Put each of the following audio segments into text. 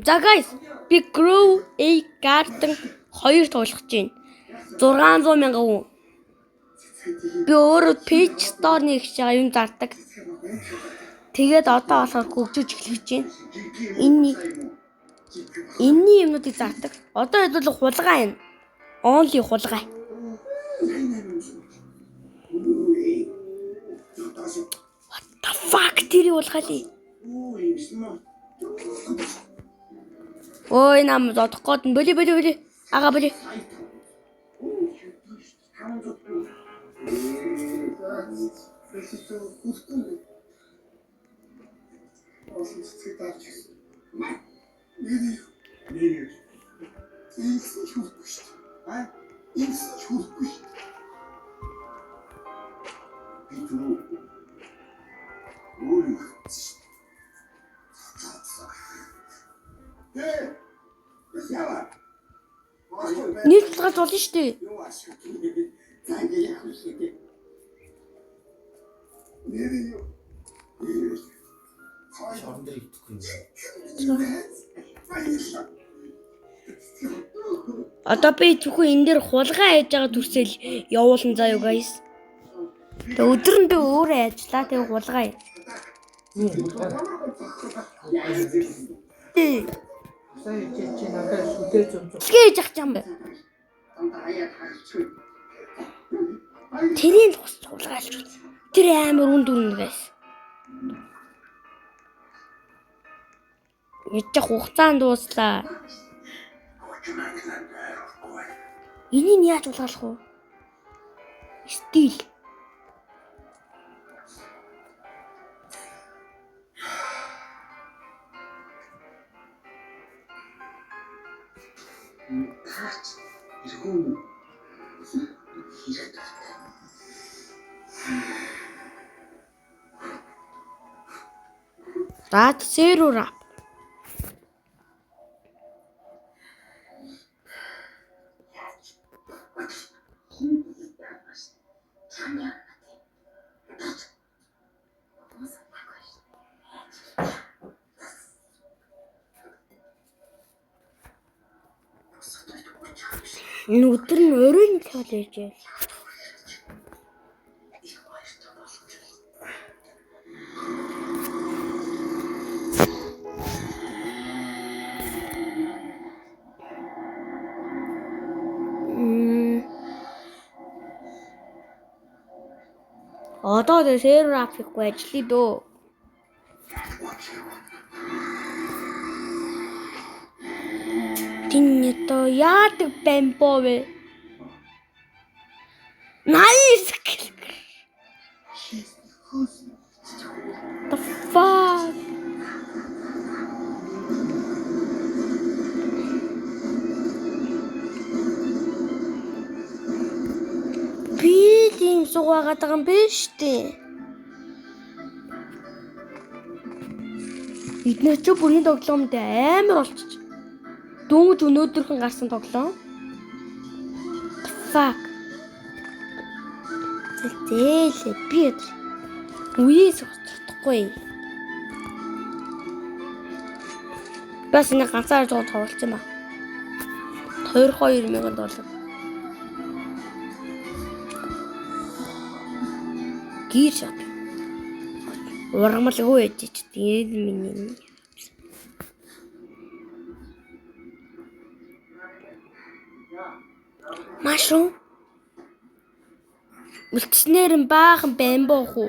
За guys, би Grow a Garden 2 тоглох гэж байна. 600 мянган хүн. Би өөрөө Page Store нэг гэж байгаа юм зардаг. Тэгээд одоо болохоор хөгжиж эхлэж байна. Энэ энэний юмнуудыг зардаг. Одоо хэдүүл хулгай юм. Only хулгай. What the fuck тэр хулгай лээ. Ой нам зодох гээд нь боли боли боли. Ага боли. Нийт хулгайлж болно шүү дээ. Шорон дээр идэхгүй юм. Одоо би зөвхөн энэ дээр хулгай хийж байгаа төрсөл явуулсан заа юу guys. Тэгээ өдөр нь би өөрөө ажиллаа тэгээ хулгай. Юу хулгай. Тий. Сая чи чи надад сүдээ зөмзөх. Дэлгээ хийж ах юм бэ? Тэрийг л ус хулгайлж байна. Тэр амар үн дүрнэ guys. Яж хугацаанд дууслаа. Энийг нь яаж хулгайлах вэ? Стил. За зеро рап. Энэ өдөр нь оройн цол ээж байв. Мм. Одоо тэр сервер ап хийхгүй ажиллая дөө. Тин одоо яадаг бамбо вэ? Nice. The fuck? Би л ийм суугаад байгаа юм биш үү? Эднэр чи бүрийн тоглоомд амар болчих. Дөнгөж өнөөдөрхөн гарсан тоглоом. The fuck. Зээлээ би үеэс хоцрогдохгүй. Бас нэг ганцаар жоо тоглолцсон юм а. 22 мянган доллар. Гэр шат. Ургамалгүй ээж ч тийм миний. Машрум. Үлдснээр нь баахан бамбуу хүү.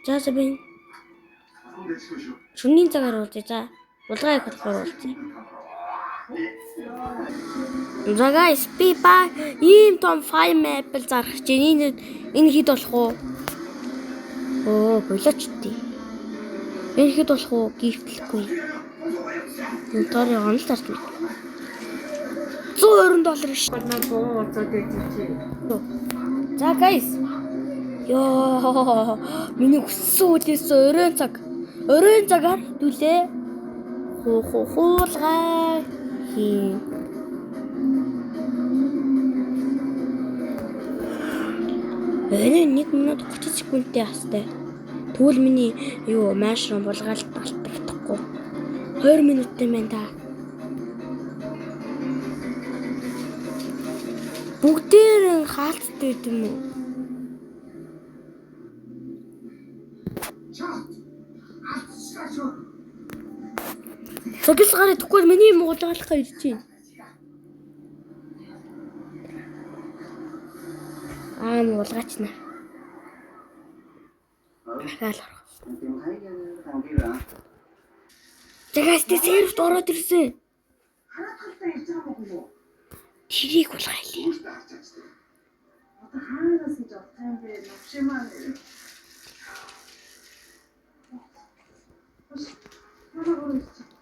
За за би шөнийн цагаар уулзъя. За улгаан их болохоор уулзъя. За guys би ба ийм том fire maple зарах гэж байна. Энэ хэд болох вэ? Оо болооч тий. Энэ хэд болох вэ? Гифтлэхгүй. Энэ доор онол зарч мэд. 120 доллар ш. За guys. Йоо, миний хүссэн үлээсэн оройн цаг. Оройн цагаар хэдүүлээ. Хуулгай хийн. Оройн 1 минут 30 секундтэй хастай. Тэгвэл миний юу mushroom булгаалт алдагдахгүй. 20 минуттай байна та. Бүгдээр нь хаалттай байд юм уу? Цагс гараад тэгвэл миний юм уулгаалах ирж байна. Аа уулгаач наа. Дахиад орох. Загаас тэ сервт ороод ирсэн. Тэрийг уулгаалаа.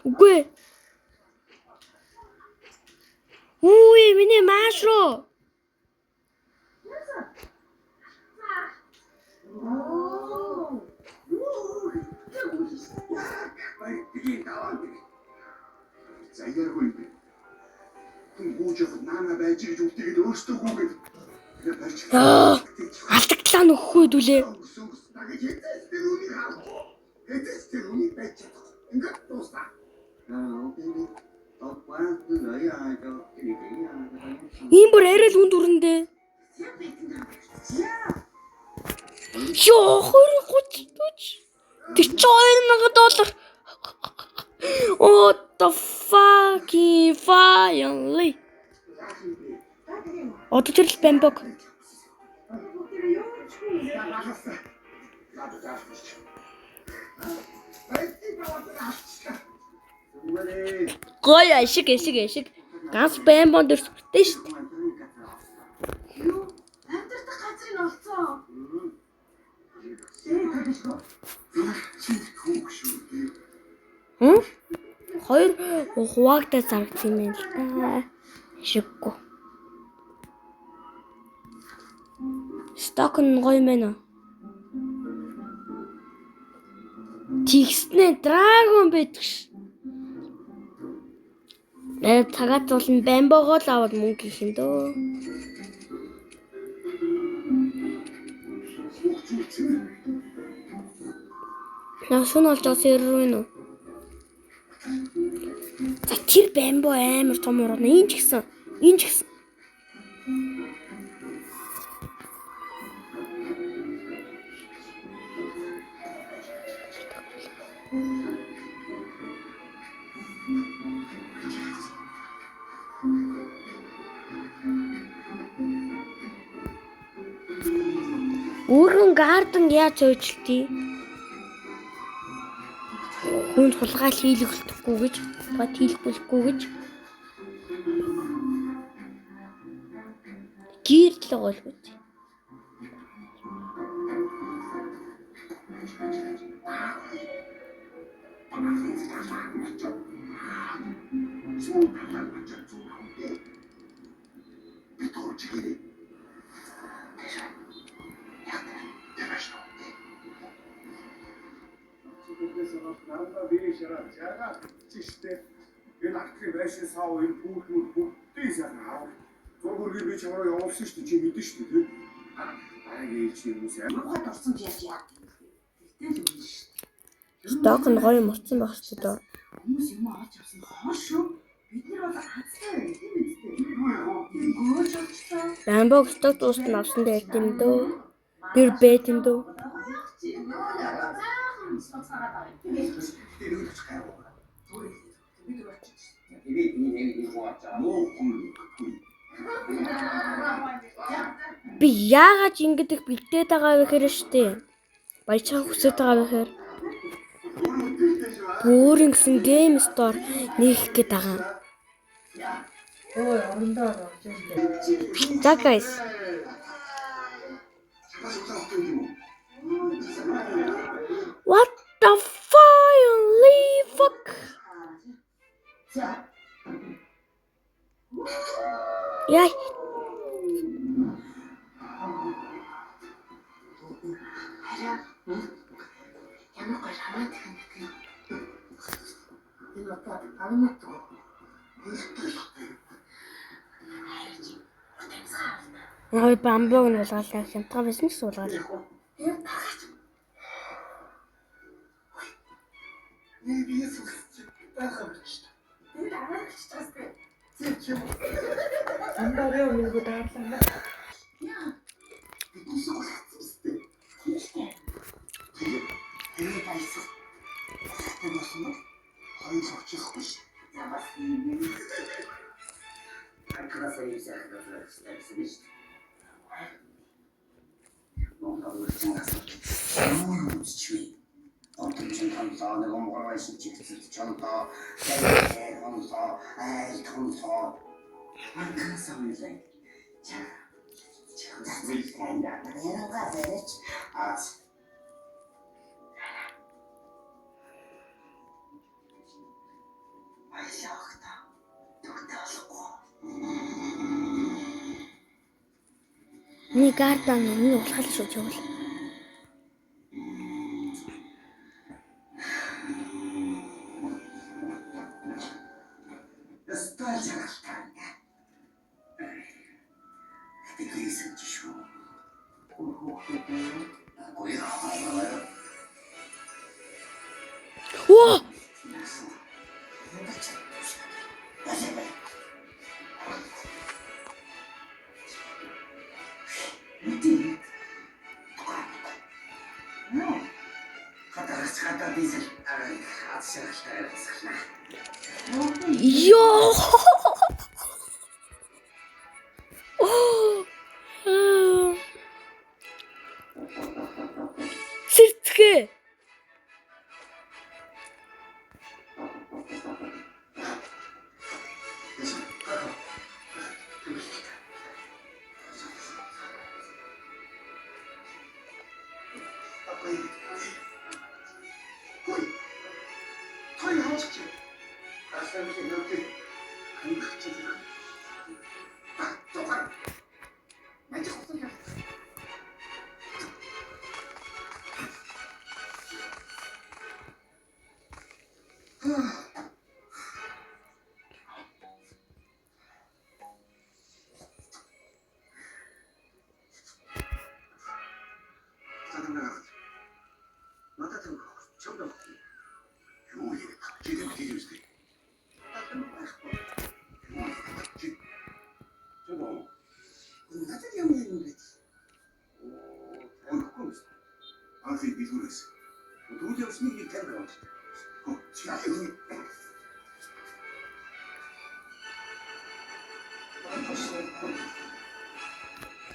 Үгүй. Үгүй миний mushroom. Заяаргүй юм бэ. Хүн гүйж явахад наана байж гэж үлдээгээд өөртөө гүйгээд тэгээ барьж. Алдагдлаа нөхөхгүй дүүлээ. Ийм бүр арай л үнд үрэндээ. Йоо 20 30 40 42 мянган доллар. What the fucking finally. Одоо тэр л бамбог. Гоё ашиг ашиг ашиг. Ганц бамбон дээр сүртэй шүү дээ. Амьдардаг газрыг олцсон. Хм? Хоёр хуваагдаад зарагдсан юм байна л да. Ашиггүй. Сток нь гоё юм байна уу? Тэгснэ dragon байдаг ш. Цагаат зул нь бамбогоо л аваад мөнгө хийх юм дөө. Наа шүн олж байгаа сервер үү нүү? За тэр бамбо амар том урна. Энэ ч гэсэн. Энэ ч гэсэн. Өргөн garden яаж хөөжилтий? Хүн хулгаал хийлгэлдэхгүй гэж, хулгай хийлгүүлэхгүй гэж. Гэрэл гойлгүй. Энэ артлын байшин сав энэ түүхнүүд бүгдийг сайхан харав. Зураг үргийг би чамраа явуулсан шүү дээ. Чи мэдэн шүү дээ. Дараагийн ээлжийн хүмүүс амар Мухад орсон чи яаж яа. Тэртэй л үнэн шүү дээ. Сток нь гоё муцсан байх шүү дээ. Хүмүүс юм олж авсан хор шүү. Бид нар бол азтай байх тийм үстэй. Тэр гөөж олчлоо. Бамбог сток дуустал нь авсан дээр юм дөө. Тэр бэт юм дөө. Заахан цуцгаад байгаа юм. Би яагаад ингэж их бэлдээд байгаа вэ гэхээр штэ. Баяжхан хүсэж байгаа вэ гэхээр бүр ингэсэн game store нээх гээд байгаа. Ой, орондоо орж ирсэн. За guys. What the finally fuck? Энэ хоёр бамбуг нь хулгайлаа. Хямдхан байсан ч хулгаал. Амбараа өмнөгөө даарлаа. Миний гардан миний хулгаал шүү чивэл. Оо! Йоо! Сэрцгээ.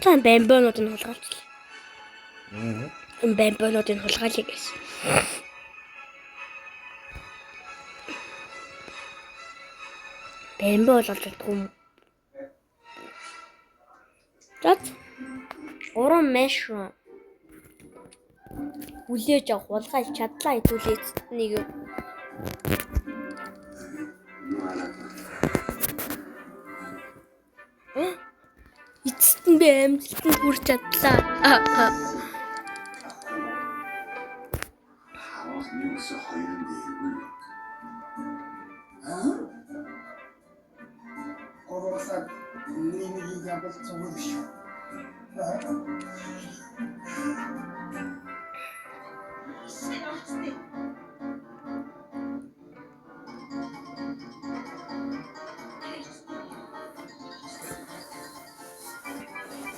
Тан бамбонууд нь хулгайлчлаа. Энэ бамбонуудыг хулгайлаа гэсэн. Бамбо бол олддоггүй юм. За 3 мэш. Хүлээж авах хулгайлж чадлаа хэдүүлээ нэг юм. Эцэст нь би амжилтанд хүрч чадлаа.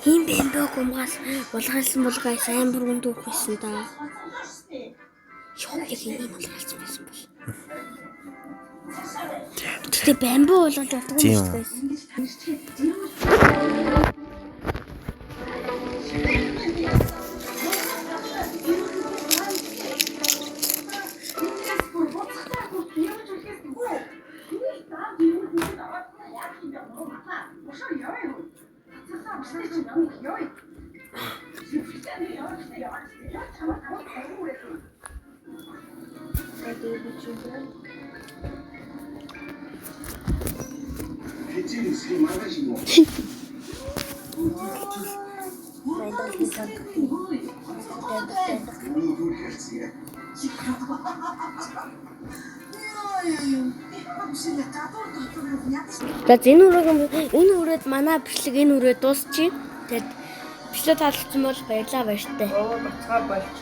Хин бэмбэг умгаас улгаалсан булгай сайн бүргэн дүүх байсан да. Йоо яг энийг улгаалсан байсан бол. Гэтэ бамбу улгаалж болдгоо юм шүү дээ. За энэ үрээд манай бичлэг энэ үрээд дуусчих. Тэгэд бичлэг таалагдсан бол баярлалаа, баяртай. Оо, бацгаа болж.